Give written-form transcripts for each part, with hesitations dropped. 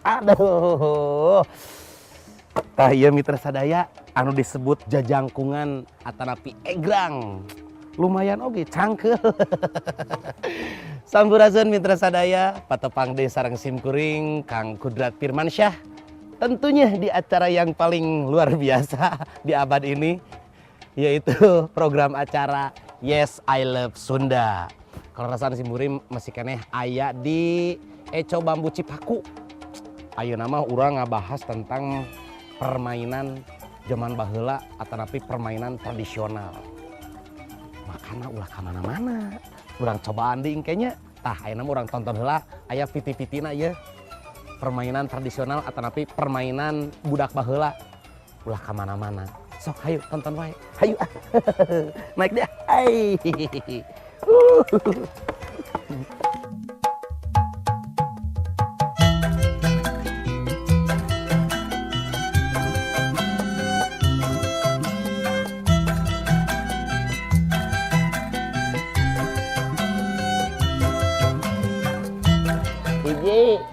Aduh. Tah ieu mitra sadaya anu disebut jajangkungan atanapi egrang. Lumayan oge cangkeul. Sampurasun mitra sadaya, patepang deui sareng simkuring Kang Kudrat Firmansyah. Tentunya di acara yang paling luar biasa di abad ini, yaitu program acara Yes I Love Sunda. Kaleresan simkuring masih keneh aya di Eco Bambu Cipaku. Ayeuna mah urang ngabahas tentang permainan zaman baheula atanapi permainan tradisional. Makana ulah ka mana-mana. Urang cobaan deui kayaknya. Tah ayeuna mah urang tonton heula aya viti-vitina ieu. Permainan tradisional atanapi permainan budak baheula. Ulah ka mana-mana. Sok hayu tonton wae. Hayu ah. Naik dia. Hai. Hiji,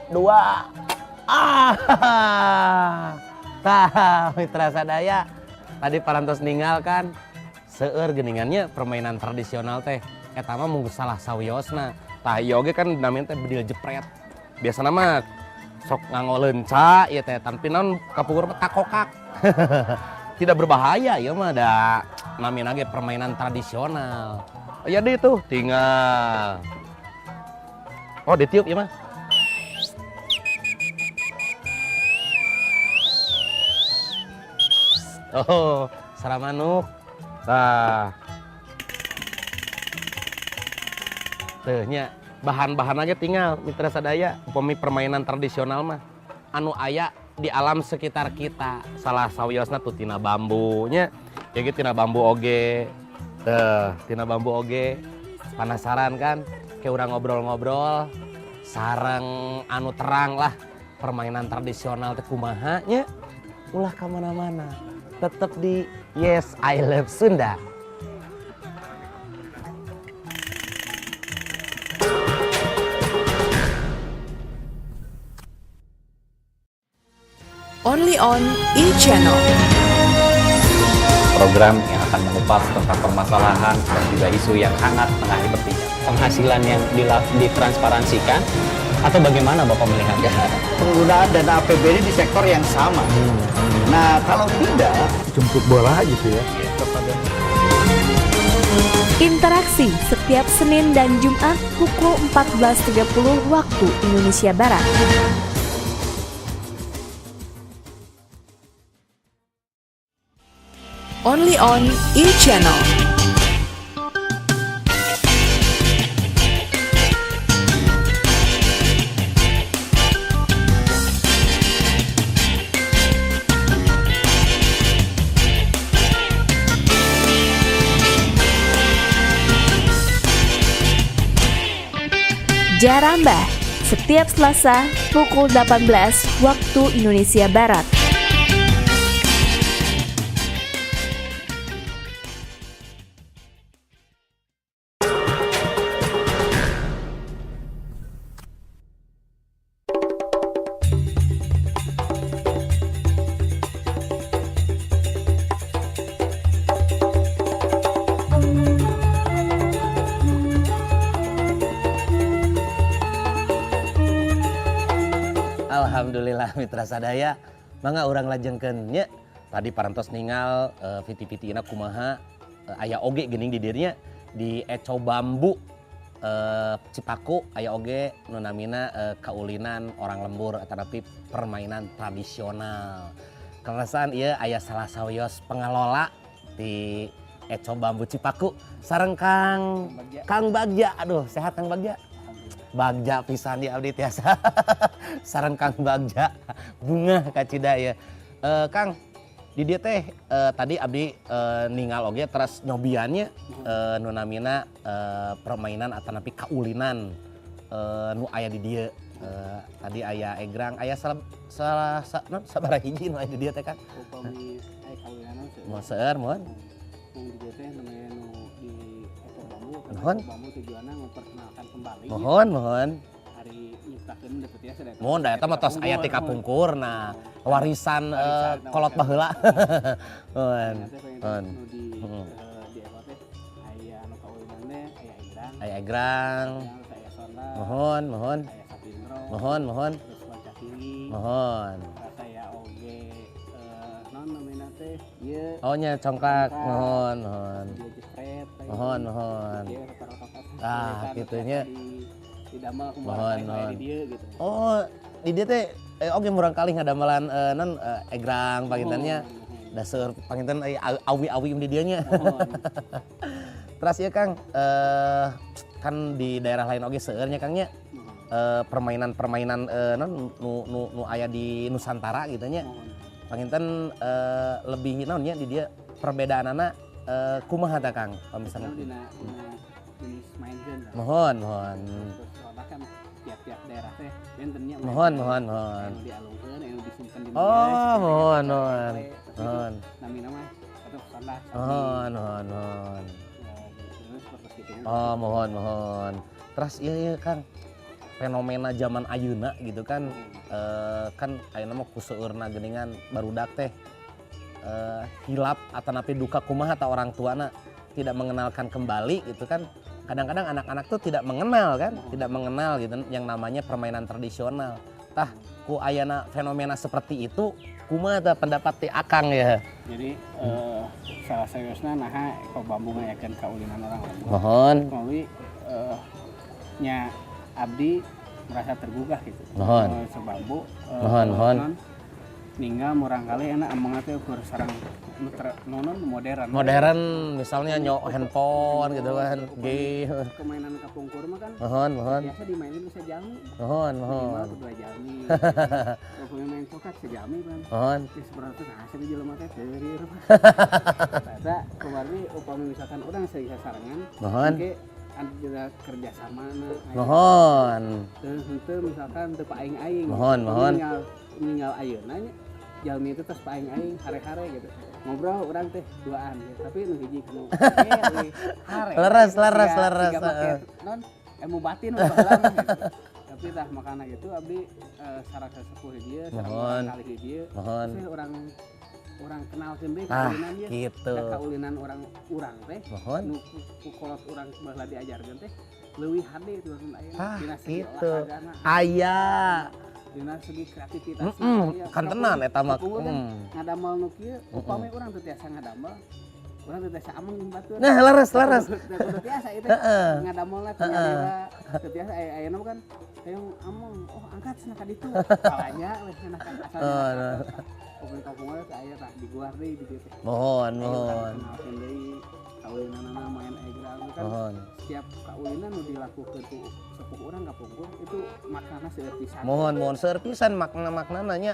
dua. Ah. Tah, mitra sadaya. Tadi parantos ninggal kan seueur geuningannya permainan tradisional teh. Eta mah mung salah sawiosna. Tah ieu oge kan namanya teh bedil jepret. Biasana mah sok nganggo leunca ieu teh, tapi naon kapungkur mah takokak. Tidak berbahaya ieu mah da namina ge permainan tradisional. Aya deui tuh tinggal. Oh, ditiup ieu mah. Oh, saramanuk. Tah. Teuh nya bahan-bahan aja tinggal mitra sadaya upami permainan tradisional mah anu aya di alam sekitar kita. Salah sawiosna tuh tina bambu nya. Ya ge tina bambu oge. Teuh, tina bambu oge. Penasaran kan? Kayak urang ngobrol-ngobrol sareng anu terang lah permainan tradisional teh kumaha nya. Ulah ka mana-mana. Tetep di Yes I Love Sunda. Only on E-Channel. Program yang akan mengupas tentang permasalahan dan juga isu yang hangat tengah diperbincangkan. Penghasilan yang ditransparansikan atau bagaimana Bapak melihatnya? Penggunaan dana APBD di sektor yang sama. Nah, kalau tidak jemput bola gitu ya. Interaksi setiap Senin dan Jumat pukul 14.30 waktu Indonesia Barat. Only on E-Channel. Jarambah, setiap Selasa pukul 18 waktu Indonesia Barat. Alhamdulillah mitra sadaya, mangga urang lajengkeun nya. Tadi parantos ningal viti-vitina kumaha aya oge geuning di dieu nya di Eco Bambu Cipaku aya oge nu namina kaulinan orang lembur atanapi permainan tradisional. Kaleresan ieu aya salah sawios pengelola di Eco Bambu Cipaku sareng Kang Bagja. Aduh, sehat Kang Bagja? Bagja pisan di abdi tiasa. Sareng Kang Bagja bungah kacida ya. Kang, di dieu teh tadi abdi ningal oge teras nyobiannya nu namina permainan atanapi kaulinan nu aya di dieu. Tadi aya egrang, aya salah non, sabaraha hiji nu aya di dieu teh Kang? Upami aya kaulinan seueur. Mun seueur mun. Nu di dieu teh namanya nu di Eco Bambu, karena Nuhun. Eco Bambu tujuanna memperkenalkan kembali. Mohon, mohon. Hari Nyiptakeun teu tiasa da. Mun da eta mah tos aya ti kapungkur, nah warisan kolot baheula. Mun. Mun. Mun. Nu di di Eko teh aya anu kaulinan teh aya egrang, Aya egrang. terus aya sonda, Mohon, mohon. aya satindro, Mohon, mohon. terus loncat tinggi, Mohon. terus aya oge naon namina teh ieu. Oh nya, congklak, Congklak. Mohon, mohon. Dia jepret. Mohon, mohon. Dia rata-rata Ah, gitunya. Di damel ku Mohon, murangkalih mohon. di dieu gitu. Oh, di dieu teh oge murangkalih ngadamelan non egrang pangintennya. Mohon, mohon. Da seueur panginten awi-awi di dieu nya. Mohon. Terus ya, Kang, kan di daerah lain oge seueur nya, Kang, nya. Mohon. Permainan-permainan non nu nu nu aya di Nusantara gitu nya. Mohon. Panginten lebih naon nya di dieu perbedaanana kumaha tah, Kang? Kalau misalnya Misalnya dina dina jenis mainkeun lah. Mohon, mohon. Terus soalnya kan tiap-tiap daerah teh bentennya. Mohon, mohon, mohon. Anu dialungkeun, anu disimpen di Oh, meja, mohon, seperti mohon. tapi Mohon. namina mah tetep sondah sami. Mohon, mohon, mohon. Ya, terus seperti itu. Oh, mohon, mohon. Terus iya iya, Kang. Fenomena zaman ayeuna gitu kan, kan ayeuna mah ku seueurna geuningan barudak teh hilap atanapi duka kumaha atau orang tuana tidak mengenalkan kembali gitu kan. Kadang-kadang anak-anak tuh tidak mengenal kan, tidak mengenal gitu yang namanya permainan tradisional. Tah, ku ayana fenomena seperti itu kumaha tah pendapat ti Akang ya? Jadi salah seriusna naha Eko Bambu ngayakeun kaulinan orang lembur. Mohon. Melalui nya abdi merasa tergugah gitu. Mohon. Sebambu Mohon, mohon. non, ninggal murangkalih enak ameng teh ukur sareng nu nu modern. Modern misalnya nyok handphone gitu kan. Game. Permainan kapungkur mah kan Mohon, mohon. biasa dimainin bisa jalmi. Mohon, Minimal mohon. tuh 2 jalmi. Kalau main coklat sejami kan. Mohon. Ya sebenarnya teh hasil jelema teh teurir. Eta kumargi upami misalkan urang sering sasarengan, Mohon. engke ada kerjasama na. Mohon. Teu henteu misalkan teu paing-aing. Mohon, mohon. Ninggal ninggal ayeuna nya jalmi itu tos paing-aing hare-hare gitu. Ngobrol urang teh duaan gitu. Tapi nu hiji nu we hare. Leres, leres, leres, Siga make heeh. non ilmu batin we baheula mah gitu. Tapi tah makana gitu abdi sareng sesepuh di dieu, sareng Mohon. kali di dieu. Mohon. Terus urang urang kenalkeun deui Ah, kaulinan ieu. gitu. Da kaulinan urang urang teh Mohon. nu ku kolot urang baheula diajarkeun teh leuwih hade tibatan ayeuna Ah, dina segi gitu. olahragana, Aya. dina segi kreativitas. Kan tenan eta mah. Kan ngadamel nu kieu upami urang teu tiasa ngadamel, urang teu tiasa ameng jeung batur. Nah, leres, leres. Kudu tiasa itu ngadamelna teu nyalira teu tiasa. Aya ayeuna mah kan hayang ameng, oh angkat cenah ka ditu palanya we cenah kan asal. Oh, nah. Upami kampung teh aya tah diguar deui di dieu teh. Mohon, Ayo urang mohon. kenalkeun deui kaulinanana main egrang kan. Mohon. Setiap kaulinan nu dilakukeun ku sepuh urang kapungkur itu maknana seueur pisan. Mohon, mohon, seueur pisan makna-maknana nya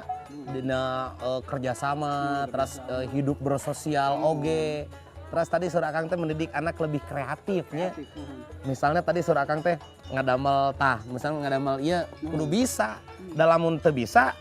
dina kerjasama, terus hidup bersosial oge. Terus tadi saur Akang teh mendidik anak lebih kreatif nya. Kreatif, mohon. Misalnya tadi saur Akang teh ngadamel tah, misalnya ngadamel ieu kudu bisa. Da lamun teu bisa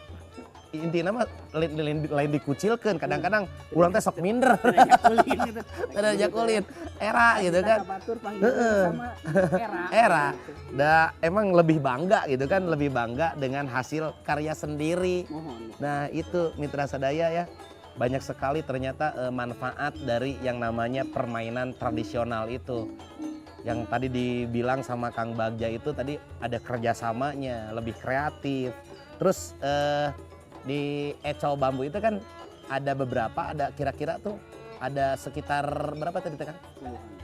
intinya mah lain, lain, lain dikucilkeun, kadang-kadang urang teh sok minder. Diajak ulin gitu. Teu diajak ulin era gitu kan. Batur panggil sama era. Era. Da emang lebih bangga gitu kan, lebih bangga dengan hasil karya sendiri. Mohon. Nah, itu mitra sadaya ya. Banyak sekali ternyata manfaat dari yang namanya permainan tradisional itu. Yang tadi dibilang sama Kang Bagja itu tadi ada kerjasamanya, lebih kreatif. Terus di Eco Bambu itu kan ada beberapa, ada kira-kira tuh ada sekitar berapa tadi, Kang?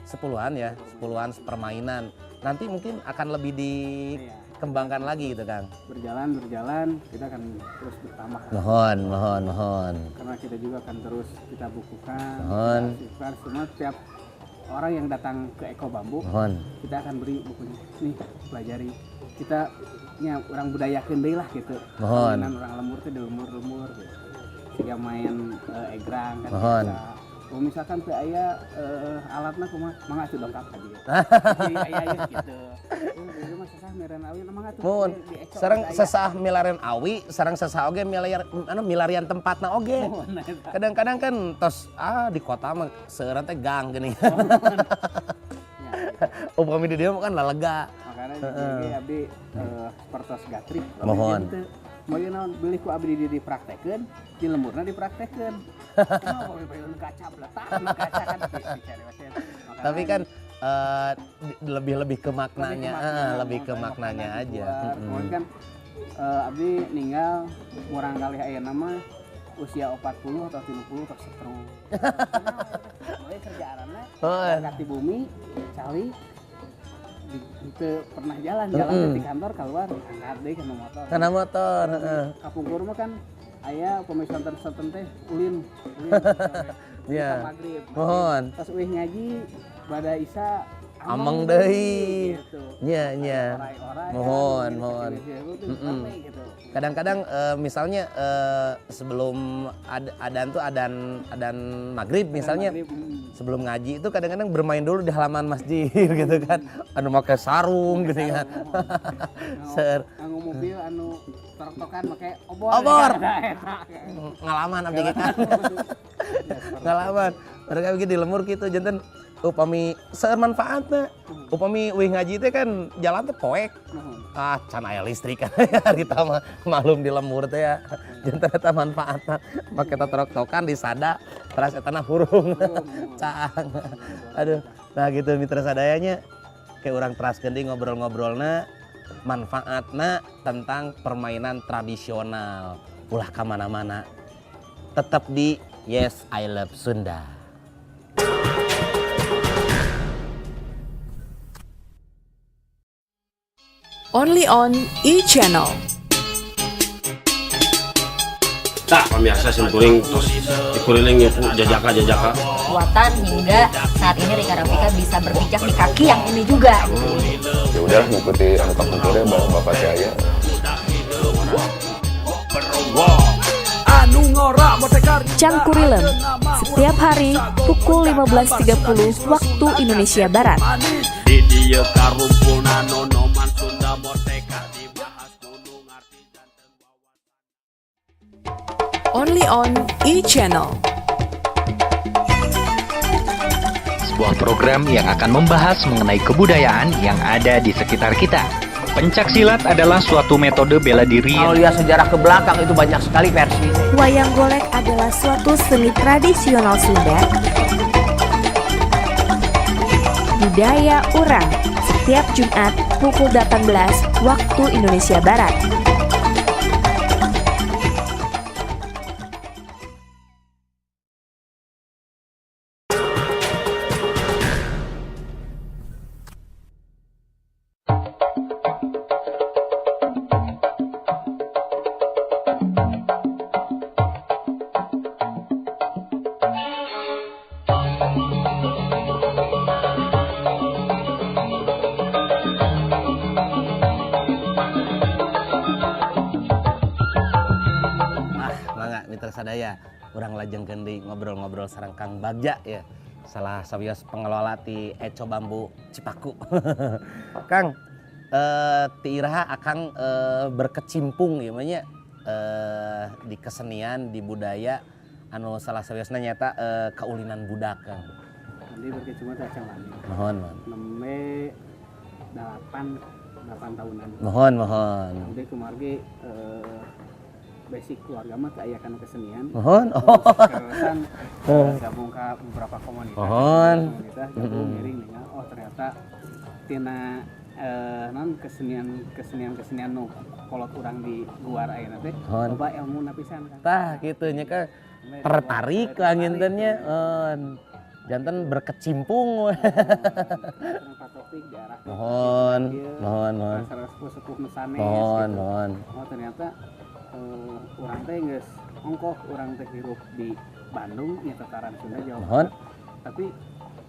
10-an ya, 10-an permainan. Nanti mungkin akan lebih dikembangkan lagi gitu, Kang. Berjalan berjalan kita akan terus bertambah. Mohon, mohon, mohon. Karena kita juga akan terus kita bukukan, Mohon. kita arsipkan semua. Setiap orang yang datang ke Eko Bambu, Mohon. kita akan beri bukunya nih, pelajari. Kita nya urang budayakeun deui lah gitu. Mohon. Permainan orang lembur teh di lembur-lembur gitu. Siga main egrang kan Mohon. bisa. Oh, misalkan teu aya alatna kumaha, mangga atuh dongkap ka dieu. Jadi aya ieu gitu. Oh, ieu mah sesah milarian awi, mangga atuh Mohon. di Eko Sareng aya. sesah milarian awi, sareng sesah oge milarian anu milarian tempatna oge. Mohon, eta. Kadang-kadang kan tos ah di kota mah seueuran teh gang geuning. Ya, gitu. Upami di dieu mah kan lalega. Makanya Jadi abdi sapertos gatrik. Mohon. Mau naon bilih ku abdi di dipraktekeun, di lemburna dipraktekeun. Kumaha payun kaca bletak, nu kaca kan dicarioskeun. Tapi kan lebih-lebih ke maknanya, lebih ke maknanya aja. Kemudian kan abdi ninggal murang kali ayeuna mah usia 40 atau 30 tos stroke. Mulai kerjaanna berangkat di bumi, cali teu pernah jalan-jalan di kantor keluar angkat deui kana motor. Kana motor, heeh. Kapungkur mah kan aya upami sonten-sonten teh ulin, ulin. Iya. Maghrib. Mohon. Pas uih ngaji bada Isa Ameng deui. Gitu. Nya nya. Orai-orai. Mohon, gitu, mohon. gitu, gitu. Kadang-kadang misalnya sebelum adan tuh adan adan maghrib misalnya Maghrib, sebelum ngaji itu kadang-kadang bermain dulu di halaman masjid gitu kan. Anu make sarung gitu kan. Ser Nganggo mobil anu tok-tokan make obor. Obor. Eta, eta. Ngalaman abdi ge kan. Ngalaman. Mereka begitu di lembur gitu janten upami seueur manfaatna. Upami uih ngaji teh kan jalan teh poek. Ah, can aya listrik kan harita mah malum di lembur teh ya. Janten eta manfaatna make totok-tokan disada teras eta na hurung. Caang. Aduh, nah gitu mitra sadayanya kayak urang teraskeun deui ngobrol-ngobrolna manfaatna tentang permainan tradisional. Ulah ka mana-mana. Tetap di Yes I Love Sunda. Only on E-Channel. Tah, pemirsa simkuring terus dikuriling ku jajaka-jajaka. Kekuatan hingga saat ini Rika Rafika bisa berpijak di kaki yang ini juga gitu. Ya udahlah ngikuti anu kapungkurnya bareng bapak saya. Cangkurilem setiap hari pukul 15.30 waktu Indonesia Barat. Di dieu karumpulna nonoman Sunda merdeka dibahas kudu ngarti janten Only on E-Channel. Sebuah program yang akan membahas mengenai kebudayaan yang ada di sekitar kita. Pencak silat adalah suatu metode bela diri Kalau lihat sejarah ke belakang itu banyak sekali versi. Wayang golek adalah suatu seni tradisional Sunda. Budaya Urang setiap Jumat pukul 18 waktu Indonesia Barat. Ah, mangga mitra sadaya, urang lajengkeun deui ngobrol-ngobrol sareng Kang Bagja ya. Salah sawios pengelola ti Eco Bambu Cipaku. Kang, ti iraha Akang berkecimpung ieu mah nya di kesenian, di budaya anu salah sawiosna nyaeta kaulinan budak, Kang. Abdi berkecimpung teh acan lami. Mohon, mohon. Nembe 8 tahunan. Mohon, mohon. Abdi kumargi basic keluarga mah teu aya kana kesenian. Mohon. Oh. Terusan gabung ke beberapa komunitas. Mohon. Komunitas gabung ngiring ningal oh ternyata tina non kesenian kesenian kesenian nu kolot urang di luar ayeuna teh Mohon. loba ilmuna pisan kan. Tah kitu nya Kang. Tertarik lah ngintennya. Janten berkecimpung. Sareng Pak Taufik di arah Mohon, mohon, mohon. Sareng sepuh-sepuh nu sanes Mohon, gitu. mohon. Oh ternyata urang teh geus ongkoh urang teh hirup di Bandung nya tataran Sunda Jawa Mohon. Barat. Tapi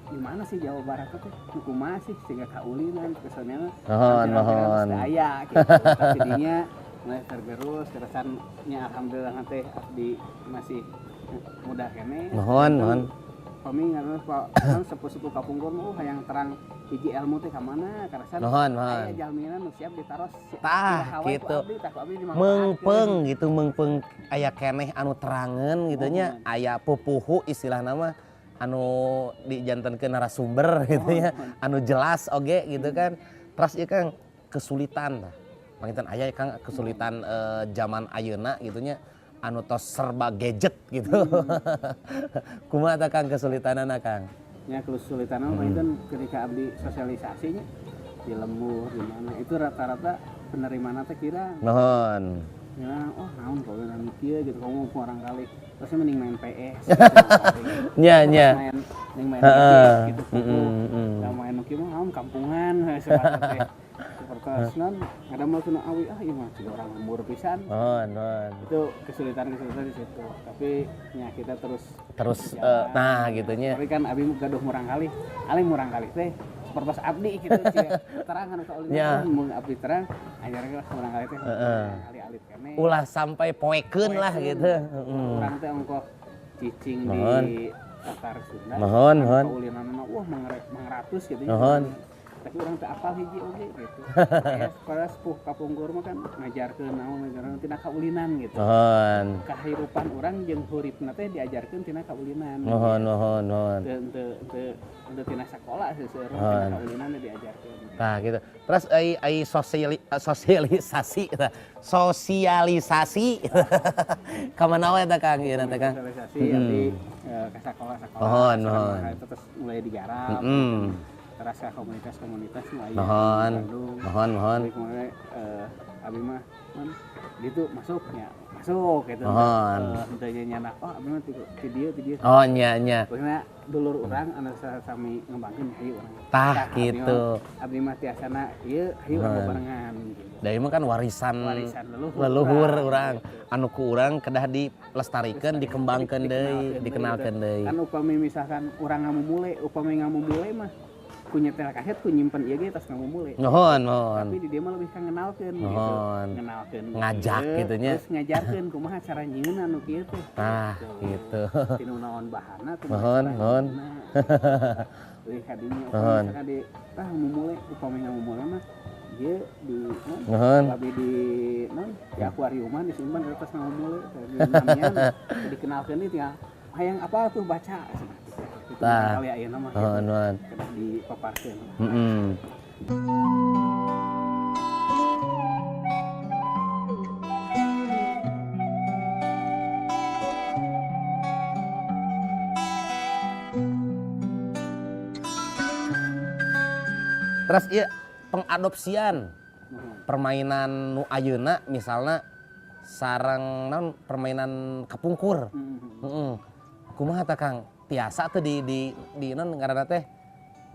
di mana sih Jawa Barat teh nu kumaha sih sehingga kaulinan kesenian Mohon, mohon. teu aya gitu. Tapi dinya mulai tergerus terusan nya alhamdulillah teh abdi masih muda keneh. Mohon, mohon. Pami ngaranna Pak kan sepuh-sepuh kapungkur mah hayang terang hiji ilmu teh ka mana karasan Mohon, mohon. aya jalmina nu siap ditaros Tah, hawa ku gitu. abdi, tah ku abdi dimanfaatkeun. Meungpeung gitu, meungpeung aya keneh anu terangeun gitu nya, aya pupuhu istilah nama anu dijantenkeun narasumber gitu ya, anu jelas oge gitu kan. Terus ieu Kang, Kesulitan tah. Panginten aya ya, Kang, kesulitan zaman ayeuna gitu nya, anu tos serba gadget gitu. Kumaha tah, Kang, kesulitanana, Kang? Ya, kesulitan mah panginten ketika abdi sosialisasinya di lembur di mana itu rata-rata penerimaan teh kira ya, oh, naon kalau anu kieu gitu, kamu murangkalih terusnya mending main PS gitu. Nya nya. Main mending main gadget gitu. Nah, main nu kieu mah naon kampungan seperti teh seperti non ada mah tuna awi, ah, ieu mah juga orang lembur pisan. Muhun, muhun. Itu kesulitan-kesulitan di situ, tapi ya kita terus Terus berjalan. Nah gitunya. Tapi kan abi gaduh murangkalih, alim murangkalih teh seperti abdi gitu cia terang anu kaulin. Mun abdi terang ajarkeun lah murangkalih teh murangkalih alit keneh. Ulah sampai poekeun lah gitu. Urang teh ongkoh cicing di Tatar Sunda. Muhun, muhun. Kaulinanna wah mangratus gitu ya. Tapi urang teh apal hiji oge gitu. Kayak para sepuh kapungkur mah kan ngajarkeun naon, ngajarkeun tina kaulinan gitu. Kahirupan urang jeung huripna teh diajarkeun tina kaulinan. Muhun, muhun, muhun. Teu teu teu teu tina sakola, seueur tina kaulinan diajarkeun. Nah gitu. Terus ai ai sosialisasi tah. Sosialisasi. Ka mana wae tah, Kang, ieu teh, Kang? Sosialisasi abdi ke sakola-sakola. Muhun, muhun. Itu terus mulai digarap. Terus ke komunitas-komunitas nu aya di Bandung. Muhun, muhun. Jadi mulai abi mah mun ditu masuknya masuk gitu. Henteu nyanak, oh, abi mah ti dieu ti dieu. Oh, nya nya. Pokoknya dulur urang anu sami ngembangkeun, hayu urang. Tah, Tah, abdi gitu. Abdi mah tiasana ieu, hayu urang barengan gitu. Da ieu mah kan warisan, Warisan leluhur leluhur urang, urang. Gitu. Anu ku urang kedah dilestarikeun, dikembangkeun deui, dikenalkeun gitu. Deui. Kan upami misalkan urang ngamumule, upami ngamumule mah ku nyetel kaset, ku nyimpen ieu ge tos ngamumule. Muhun, muhun. Tapi di dieu mah lebih ka ngenalkeun gitu. Ngenalkeun. Ngajak Ieu, gitu nya. terus ngajarkeun kumaha cara nyieun anu kieu teh. Tah, gitu. Tinu naon bahanna, kumaha Muhun, cara muhun. nyieunna. Leuwih ka dinya upami misalkan di tah ngamumule, upami ngamumule mah ieu di non, abi di non di akuariuman disimpan di atas ngamumule teh namian dikenalkeun ieu tinggal hayang apa tuh baca cenah gitu. Itu Tah. kali ayeuna mah gitu. Muhun, muhun. Kedah dipaparkeun. Terus ieu pengadopsian permainan nu ayeuna misalna sareng naon permainan kapungkur. Heeh. Kumaha tah, Kang? Tiasa tuh di naon ngaranna teh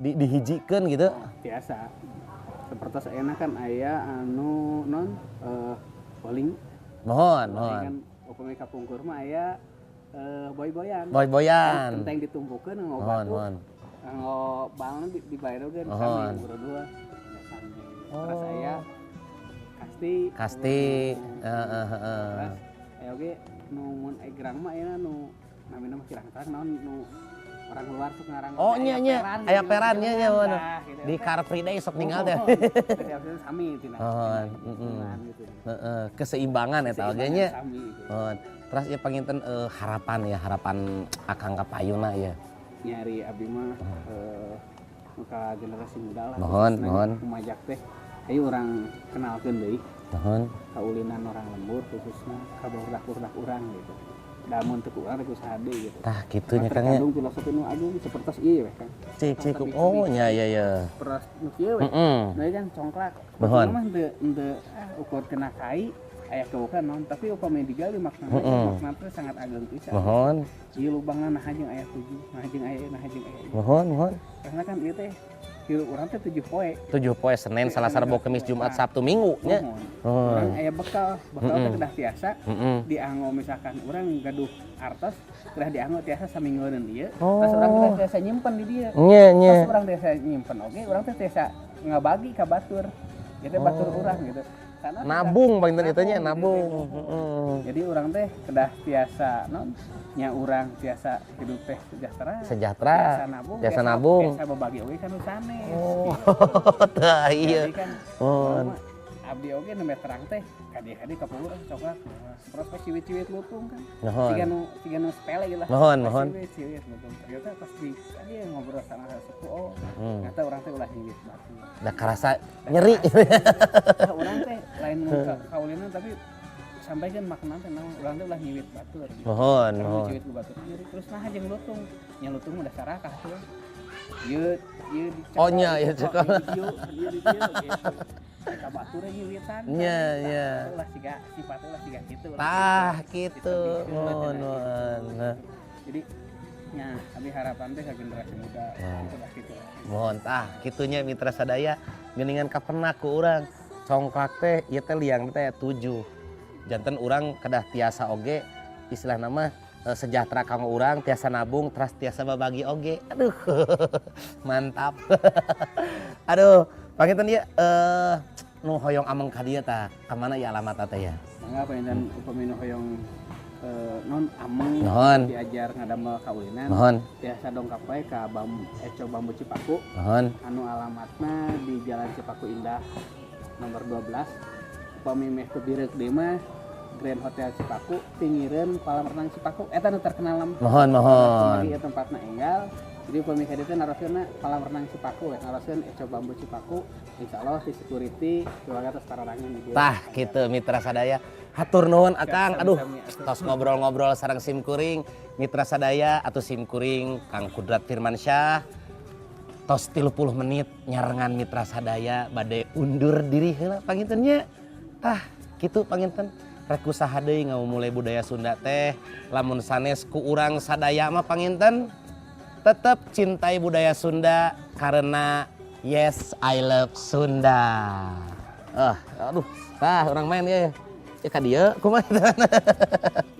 dihijikeun gitu? Tiasa. Seperti ayeuna kan aya anu non bowling. Muhun, Bowling muhun. kan upami kapungkur mah aya boy-boyan. Boy-boyan. Kenteng ditumpukeun nganggo Muhun, batu. muhun. Nganggo balna dibaedogeun Muhun. sami dua. Terus aya kasti. Kasti, heeh, heeh. Terus aya oge nu mun egrang mah ayeuna nu namina mah kirang terang naon nu orang luar sok ngarang. Oh, nya nya, aya peran nya nya mun. Tah, gitu. Di Car Free Day sok ninggal teh. Oh, jadi abisnya sami tina. Muhun, heeh. Gitu. Heeh, keseimbangan eta oge nya. Keseimbangan sami, gitu. Muhun. Terus ieu panginten harapan ya, harapan Akang ka payuna ya. Nyari abdi mah ka generasi muda lah. Muhun, Khususna muhun. Kumajak teh ayo urang kenalkeun deui Muhun. kaulinan orang lembur, khususnya ka barudak-barudak urang gitu. Da mun teu ku urang rek usaha deui gitu. Tah kitu nya, Kang, nya. Terkandung filosofi nu agung sepertos ieu we, Kang. Cik cik. Oh, nya ya ya. Sepertos nu kieu we. Nah, kan congklak. Muhun. Mah teu teu ukur kena kai aya keukan naon, tapi upami digali makna makna teh sangat agung pisan. Muhun. Ieu lubangna nah jeung aya 7, nah jeung aya, nah jeung aya. Muhun, muhun. Karena kan ieu teh hirup urang teh 7 poe. 7 poe, Senin, Selasa, Rabu, Kamis, Jumat, Sabtu, Minggu nya. Muhun. Muhun. Urang aya bekal, bekal teh kedah tiasa dianggo misalkan urang gaduh artos kedah dianggo tiasa saminggueun ieu. Terus urang kedah tiasa nyimpen di dieu. Nya nya. Terus urang tiasa nyimpen oge, urang teh tiasa ngabagi ka batur. Gitu batur urang gitu. Karena Nabung panginten itu nya, nabung, nabung. gitu. Heeh. Jadi urang teh kedah tiasa non nya urang tiasa hidup teh sejahtera. Sejahtera. Tiasa nabung, Tiasa nabung. tiasa babagi oge ka nu sanes. Oh, Gitu. tah iya. Jadi kan Muhun. urang mah Abdi oge nembe terang teh kadieu kapungkur coklat prospek ciwit-ciwit lutung kan. Nuhun. Siga nu sepele gitu lah. Nuhun, nuhun. Ciwit-ciwit lutung. Ternyata pas di dia ngobrol sama sepuh, oh, ternyata urang teh ulah nyiwit batu. Da karasa nyeri. Nah, urang teh lain kaulinan, tapi sampaikan makna teh naon, urang teh ulah nyiwit batur gitu. Nuhun, Karena nuhun. ciwit ku batur nyeri terus, nah, jeung lutung nya, lutung udah sarakah tuh. Ieu ieu dicekel. Oh, nya, ieu cekel. Ieu ieu di dieu gitu. Ka batur nyiwitan. Nya, nya. Ulah siga sifatnya, ulah siga kitu. Tah gitu. Nuhun, nuhun. Nah. Jadi nya abi harapan teh ke generasi muda gitu lah, gitu. Mohon, tah kitunya mitra sadaya, geuningan kapenak ku urang congklak teh ieu teh liang teh 7, janten urang kedah tiasa oge istilah nama sejahtera kanggo urang, tiasa nabung, teras tiasa babagi oge. Aduh, mantap. Aduh, panginten ieu nu hoyong ameng ka dieu tah ka mana ya alamat teh ya? Mangga, panginten upami nu hoyong non ameng Nuhun. diajar ngadamel kaulinan Nuhun. tiasa dongkap wae ka Eco Bambu Cipaku Nuhun. anu alamatna di Jalan Cipaku Indah nomor 12. Upami meh teu bireuk deui mah Grand Hotel Cipaku, pinggireun kolam renang Cipaku eta nu terkenal mah. Mohon, mohon. Kumargi ieu tempatna enggal, jadi upami ka dieu teh naroskeunna kolam renang Cipaku we, naroskeun Eco Bambu Cipaku, insyaallah si security keluarga tos tarorangin di dieu. Tah gitu mitra sadaya. Hatur nuhun, Akang. Aduh, Sami-sami, atuh. tos ngobrol-ngobrol sareng sim kuring, mitra sadaya atau sim kuring Kang Kudrat Firmansyah. Tos 30 menit nyarengan mitra sadaya, bade undur diri heula panginten nya. Tah kitu panginten, rek usaha deui ngamumule budaya Sunda teh, lamun sanes ku urang sadaya mah. Panginten tetep cintai budaya Sunda karena yes, I love Sunda. Ah, aduh, tah urang main ya. Ya ka dieu kumaha?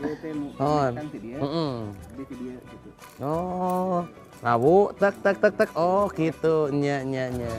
Ieu teh nu Nuhun. kan ti dieu. Jadi ti dieu gitu. Oh, ngawu, tek tek tek tek. Oh, gitu nya nya nya.